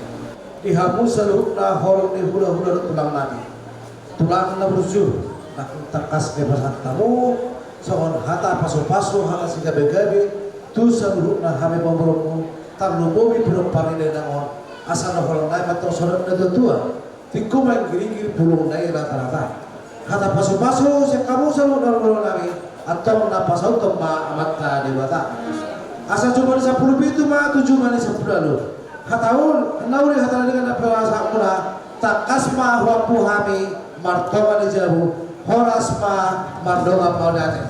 Di hamu saluhutna horong ni hulahula dohot tulang nami. Tulang na burju, na tangkas dipasahat hamu songon hata pasupasu, hata sigabegabe tu saluhutna hami pamoruonmu, tarlumobi pinompar ni dainang on, asa na holan nai ma antong songon natuatua, tingko ma inggiringgir, bulungna i ratarata. Hata pasupasu sian hamu saluhutna hulahula nami, antong na pasauthon ma Amanta Debata. Asa jumadi sampulu pitu ma tu jumadi sampulu ualu. Hata na uli, hata na denggan na pinasahatmuna, tangkas ma huampu hami martonga ni jabu, horas ma mardongan mauliate.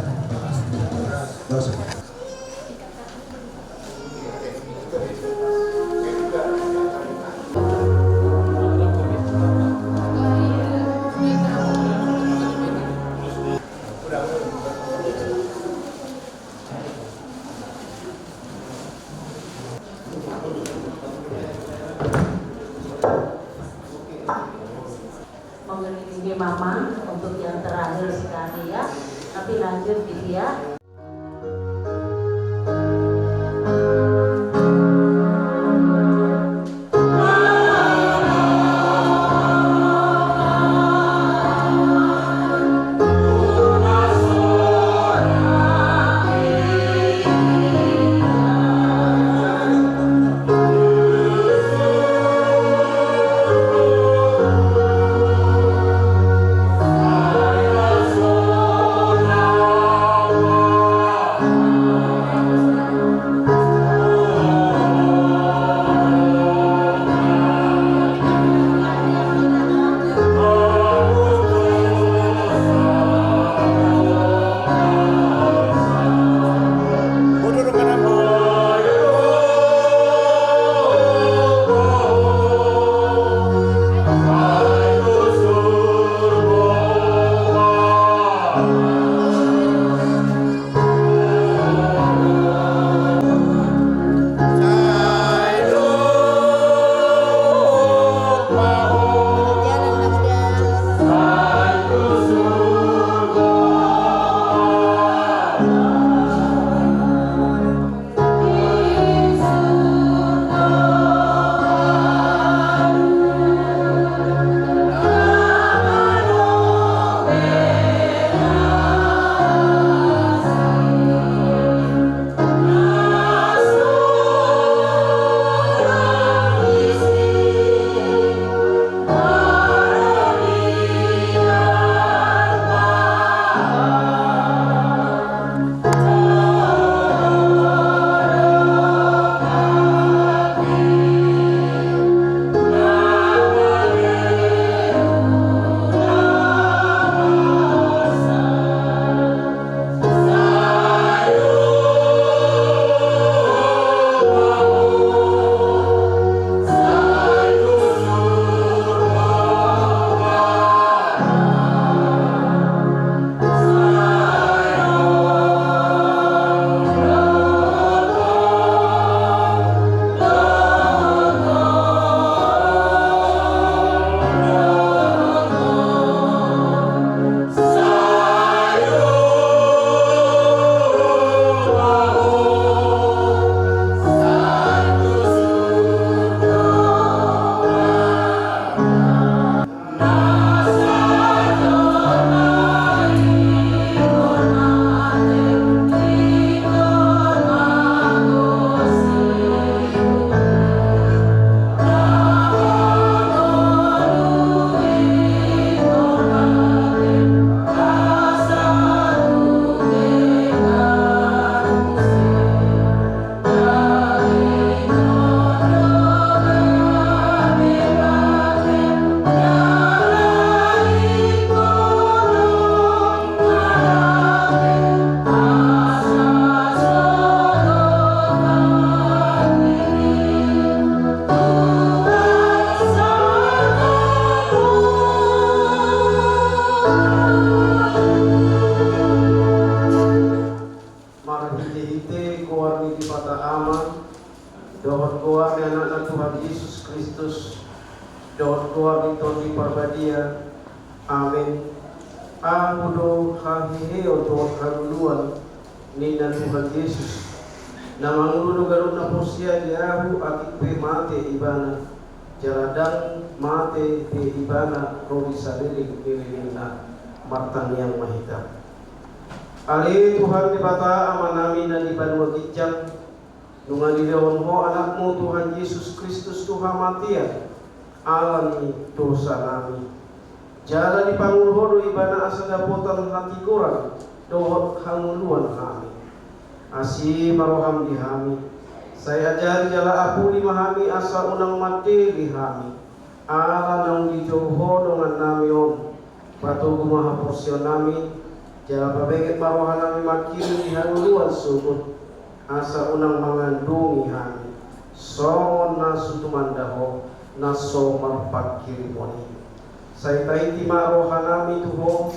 Mengelilingi mama untuk yang terakhir sekali. Dilanjut di dia. Marhitehite goar ni Debata Ama, dohot goar ni Anakna Tuhan Jesus Kristus, dohot goar ni Tondi Parbadia. Amen. Ahu do haheheon dohot hangoluan, ninna Tuhan Jesus. Na mangolu do ganup na porsea di Ahu, atik pe mate ibana, jala ndang mate be ibana ro di saleleng ni lelengna. Martangiang ma hita. Ale Tuhan Debata Amanami na di banua ginjang, nunga dilehon Ho Anakmu Tuhan Jesus Kristus tu hamatean ala ni dosanami. Jala dipangolu Ho do Ibana asa dapotan hatigoran dohot hangoluan hami. Asi ma roham di hami, sai ajari jala apuli ma hami asa unang mandele hami. Ala naung dijou Ho dongannami on, patogu ma haporseaonnami, jala pabenget ma rohanami mangkirim di hangoluan sogot, asa unang mangandungi hami songon na so tumanda Ho, na so marpangkirimon i. Sai taiti ma rohanami tu Ho,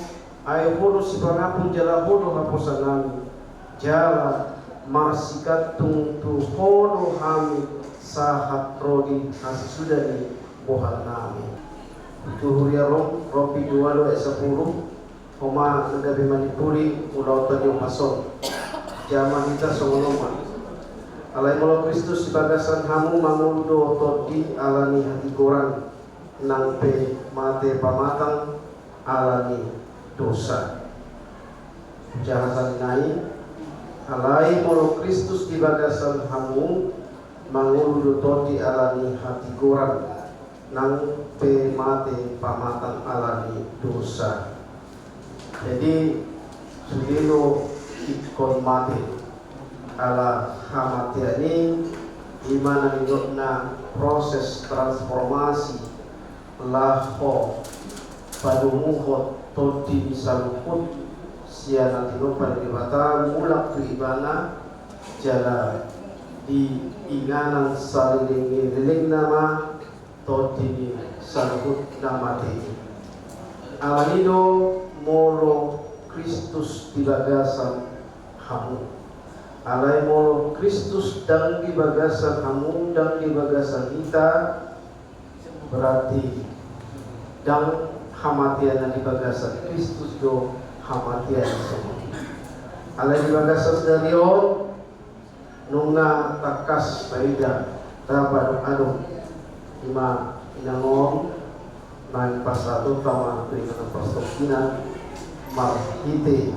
ai Ho do sipangampun jala Ho do haposanami, jala marsigantung tu Ho do hami sahat ro di hasisuda ni bohalnami. Tu Huria Rom, Rom pitu ualu ayat sapulu. Homa na gabe manimpuli ulaonta di ombas on. Jamita songon on ma. Alai molo Kristus di bagasan hamu, mangolu do tondi ala ni hatigoran, nang pe mate pamatang ala ni dosa. Jahasan nai. Alai molo Kristus di bagasan hamu, mangolu do tondi ala ni hatigoran, nang pe mate pamatang ala ni dosa. Jadi, sude do ingkon mate. Ala hamatean i, i ma na nidokna proses transformasi, laho padomuhon tondi ni saluhut sian na tinompa ni Debata mulak tu ibana, jala diinganan saleleng-lelengna ma tondi ni saluhut na mate i. Alani do molo Kristus di bagasan hamu. Alai molo Kristus ndang di bagasan hamu, ndang di bagasan hita, berarti ndang hamatean na di bagasan Kristus do hamatean i songon i. Alai di bagasan sadari on, nunga tangkas taida, tapaadong-adong, i ma inang on, naeng pasahatonta ma tu inganan parstongkinan marhite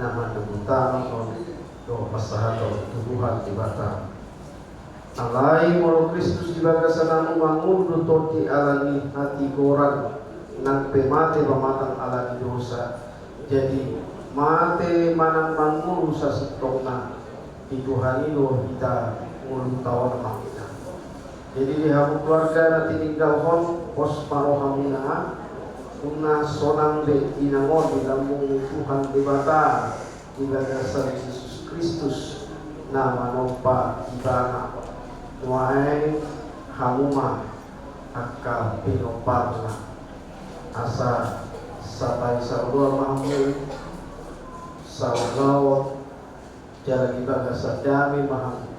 na mandugut tangan on dohot pasahaton tu Tuhan Debata. Alai molo Kristus di bagasan hamu, mangolu do tondi ala ni hatigoran, nang pe mate pamatang ala ni dosa. Jadi, mate manang mangolu sasintongna di Tuhan i do hita ngolunta on, amang inang. Jadi, di hamu keluarga na tininggalhon, pos ma rohamuna, nunga sonang be inang on di lambung ni Tuhan Debata di bagasan Jesus Kristus na manompa ibana. Nuaeng hamu ma angka pinomparna. Asa satai saoloan ma hamu, saulaon, jala di bagasan dame ma hamu.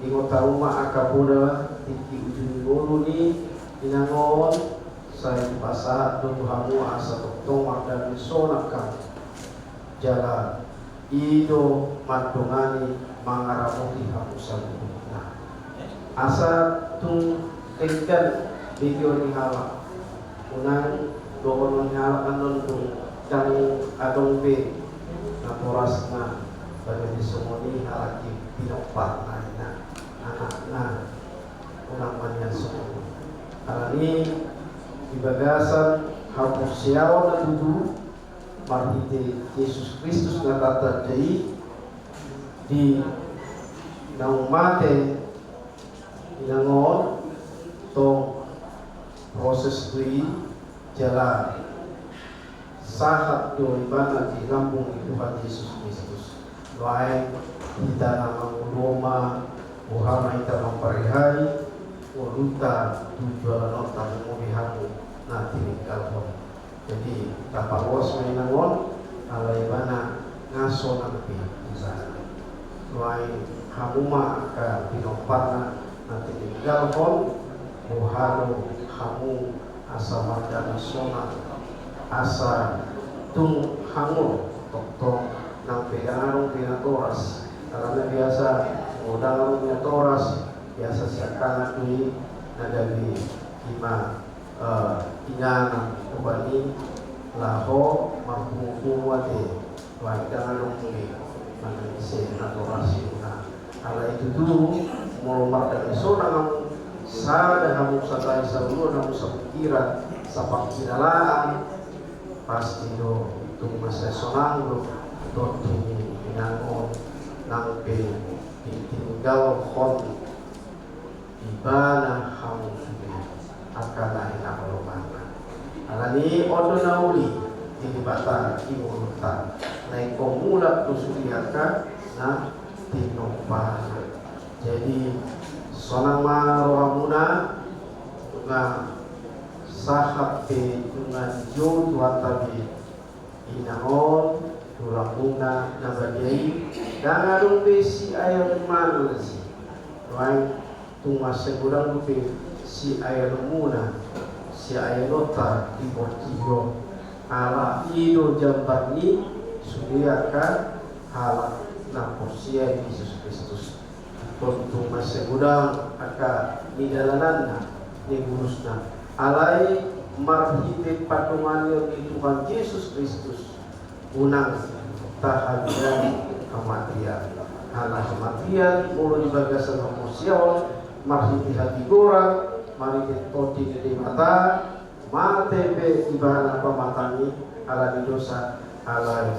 Ingot hamu ma angka poda tingki ujung ni ngolu ni inang on, sai dipasahat do tu hamu asa tongtong mardame sonang hamu. Jala i do mandongani mangaramoti hamu saluhutna. Asa tung denggan begeon ni halak. Unang dohonon ni halak annon tung ndang adong be natorasna, bahen songon i halak i pinomparna, anakna. Unang ma nian songon i. Alani di bagasan haporseaon na tutu marhite Jesus Kristus na tartanda i, di naung mate inang on, tong proses do i, jala sahat do ibana di lambung ni Tuhan Jesus Kristus. Nuaeng hita na mangolu on ma, boha ma hita mamparihai ngolunta tu joloan on, tarlumobi hamu na tininggalhon. Jadi, tapaluas ma inang on, ala ibana nga sonang be ibana. Nuaeng hamu ma angka pinomparna na tininggalhon, boha do hamu asa mardame sonang, asa tung hangolu tongtong nang pe ndang adong be natoras. Karena biasa, molo ndang adong be natoras, biasa siangkangan do i na gabe i ma eh, inganan, umpama i, laho marpungupungu ate, bahen ndang adong be manang ise natoras i. Alai tutu, molo mardame sonang hamu, sada hamu, satai saoloan hamu, sapikiran, sapangkilalaan, pasti do tung mansai sonang do tondi ni inang on, nang pe ditinggalhon ibana hamu sude, angka na hinaholonganna. Alani on do na uli di Debata di ngolunta, na ingkon mulak do sude angka na tinompana. Jadi, sonang ma rohamuna, nunga sahat be, nunga dijou Tuhanta be inang on tu lambungna na badia i. Ndang adong be siaeonmuna na si, nuaeng tung mansai godang dope siaeonmuna, siaeononta di portibi on. Ala i do jambar ni sude angka halak na porsea di Jesus Kristus. Tontu mansai godang angka nidalananna, niulusna. Alai marhite pandongani ni Tuhan Jesus Kristus, unang tahabiari hamatean. Ala hamatean molo di bagasan haporseaon, marhite hatigoran, marhite Tondi ni Debata, mate pe ibana pamatang i ala ni dosa, alai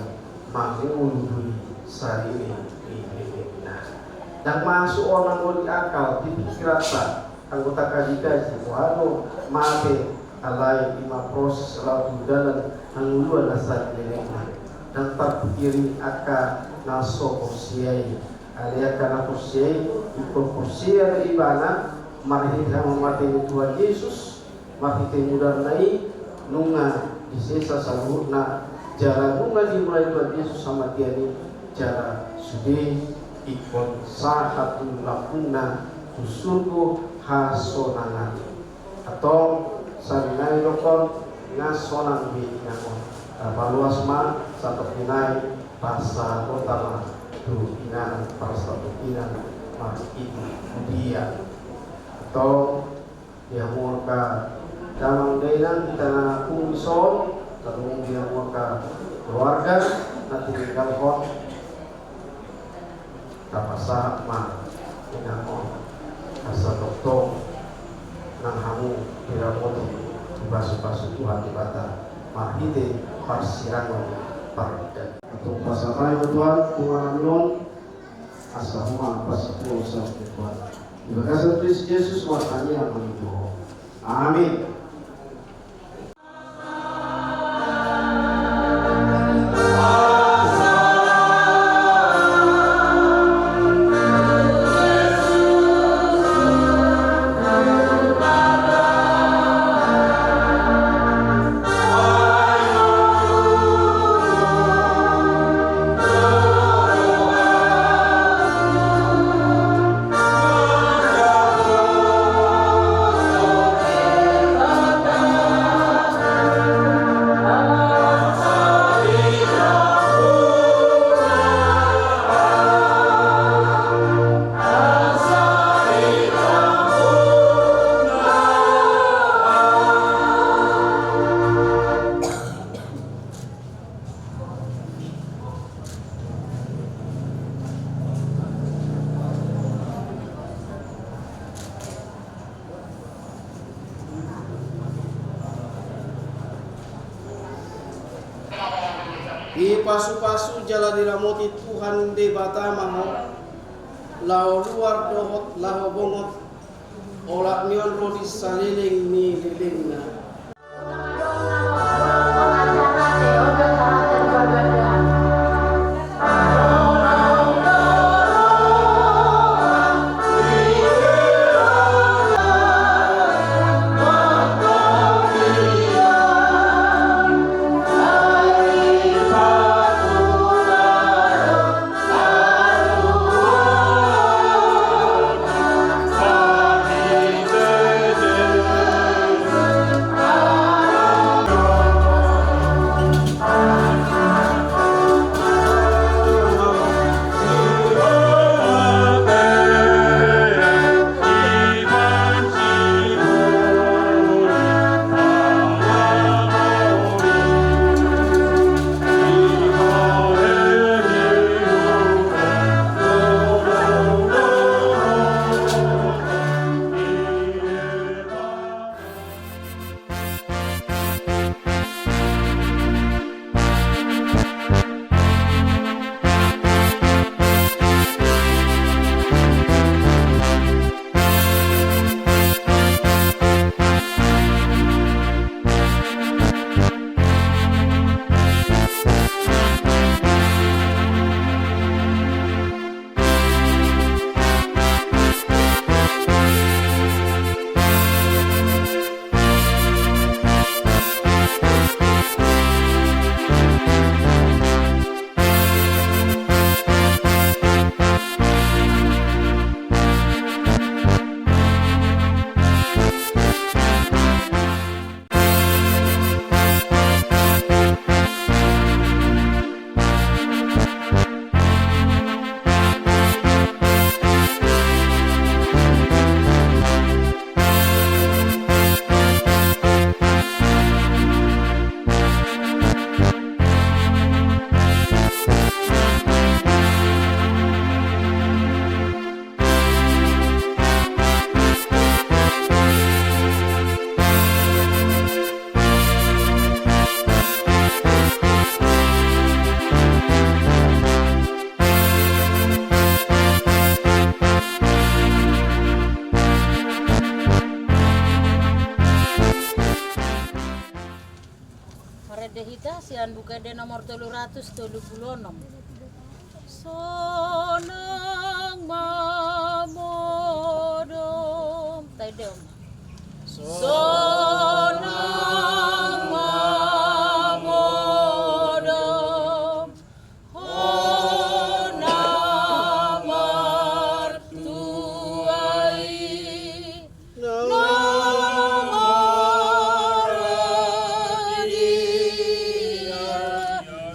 mangolu do i sariring ni lelengna. Ndang masuk on anggo di akal, di pikiranta, anggo takaji-kaji, boha do mate, alai ima proses laho tu dalan hangoluan na sariring lelengna. Ndang tarpikiri angka na so porsea i. Alai angka na porsea i, ingkon porsea do ibana, marhite hamamate ni Tuhan Jesus, marhite mudarna i, nunga disesa saluhutna, jala nunga dimulai Tuhan Jesus hamatean i, jala sude ingkon sahat tu lambungna tu surgo hasonangan i. Antong, sahali nai dokkon, nga sonang be inang on. Tapaloas ma, satopi nai, pasahathon ma tu inganan parsatongkinan marhite dia. Antong, di hamu angka damang dainang di tana pungu dison, tarlumobi di hamu angka keluarga na tininggalhon, tapasahat ma inang on, asa tongtong nang hamu diramoti, dipasupasu Tuhan Debata marhite parsirangon parida. Antong pasahat ma Tuhan, Tuhan on, asa homa pasahat tu Tuhan. Di bagasan Kristus Jesus, martangiang hami tu Ho. Amin. Dipasupasu jala diramoti Tuhan Debata ma ho, laho luar dohot laho bongot, olat ni on ro di saleleng ni lelengna. Sian Buku Ende nomor tolu ratus tolu pulu onom. Sonang ma modom. Taendehon. Sonang ma modom. Ho na martua i. Na mardia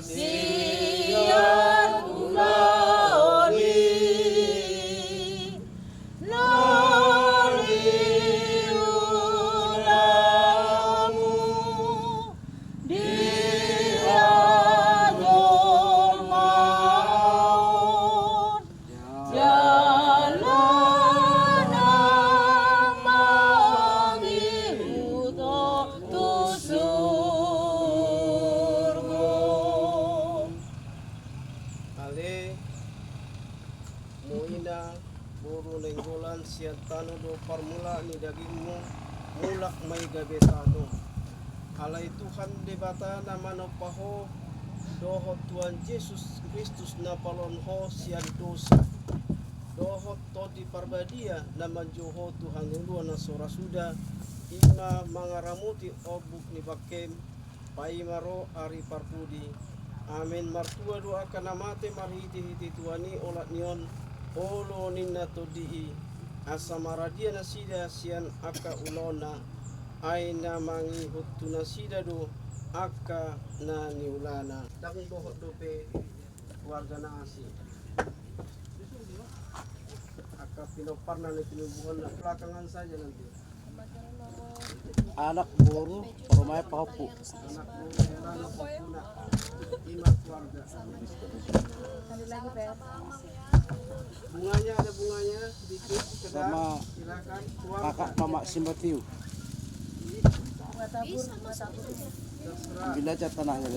sian ulaon i. Na niulamu di hajolmaon. Jala na mangihut ho tu surgo. Ale, muna boru Nainggolan, sian tano do parmulaan ni dagingmu, mulak ma i gabe tano. Alai Tuhan Debata na manompa ho, dohot Tuhan Jesus Kristus na paluahon ho sian dosa, dohot Tondi Parbadia na manjou ho tu hangoluan na so ra suda, i ma mangaramoti ombun ni bangkem, paima ro ari parpudi. Amen. Martua do angka na mate marhitehite Tuhan i olat ni on, olo ninna Tondi i, asa maradia nasida sian angka ulaonna, ai na mangihut tu nasida do angka na niulana. Ndang dohot dope keluarga na asing. Angka pinomparna na tinubuhonna belakangan saja nanti. Anak, boru, parumaen, pahompu. Bunganya, ada bunganya sedikit, sekedar. Sama silakan, keluarga. Kakak mama Simbatiu. Terserah. Ambil aja tanahnya.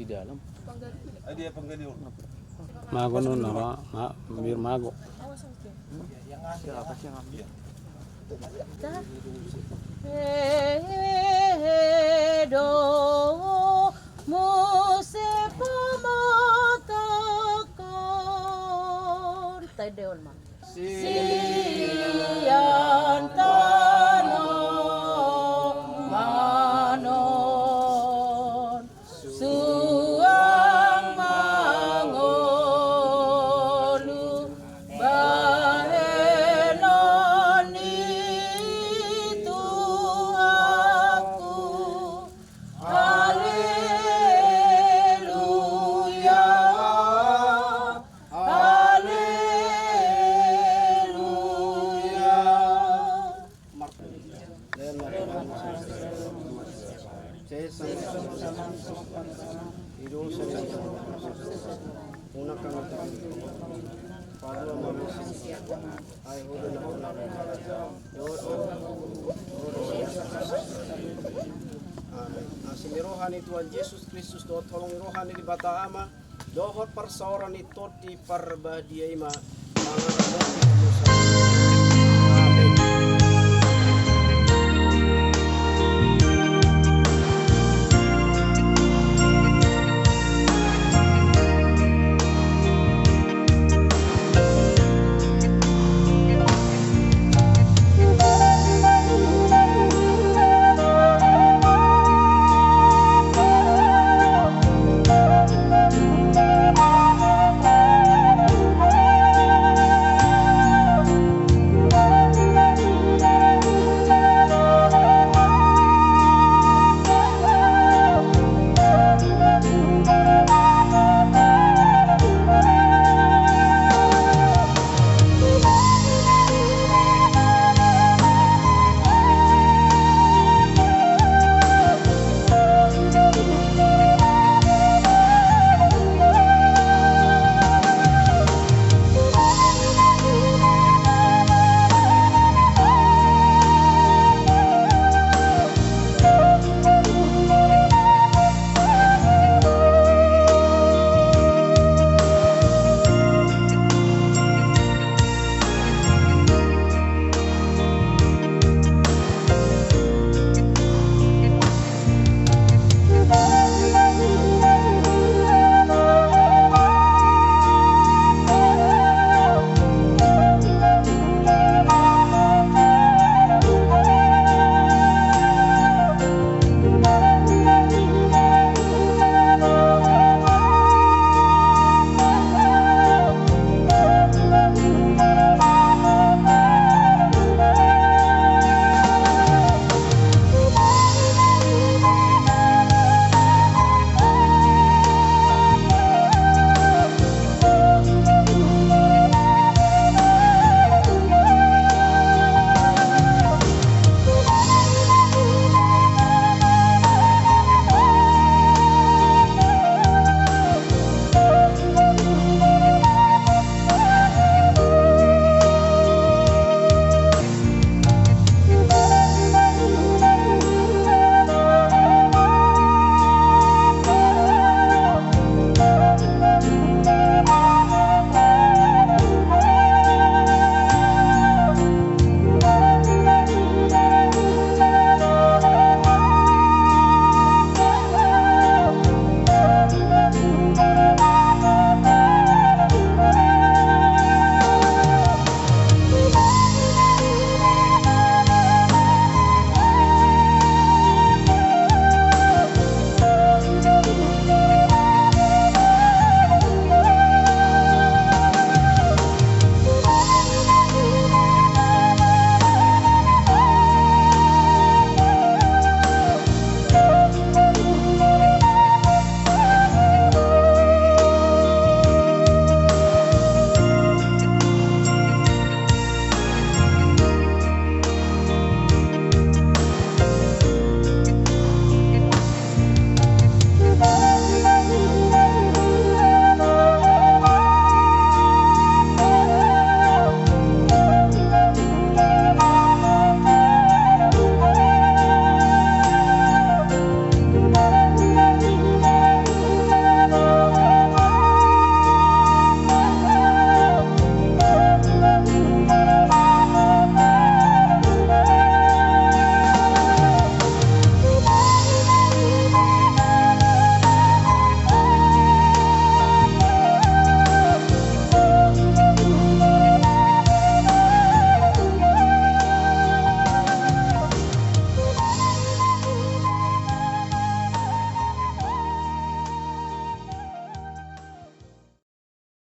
Di dalam. Mago no nama, ma, bir mago. Siapa sih yang ambil? Hehe, do muse pamatangkon. Taendehon ma. Sian tano manon. Suang mangolu bahenon ni Tuhanku. Haleluya, haleluya. Amen. Asi ni roha ni Tuhan Jesus Kristus dohot holong ni roha ni Debata Ama, dohot parsaoran ni Tondi Parbadia i ma mangaramoti hamu.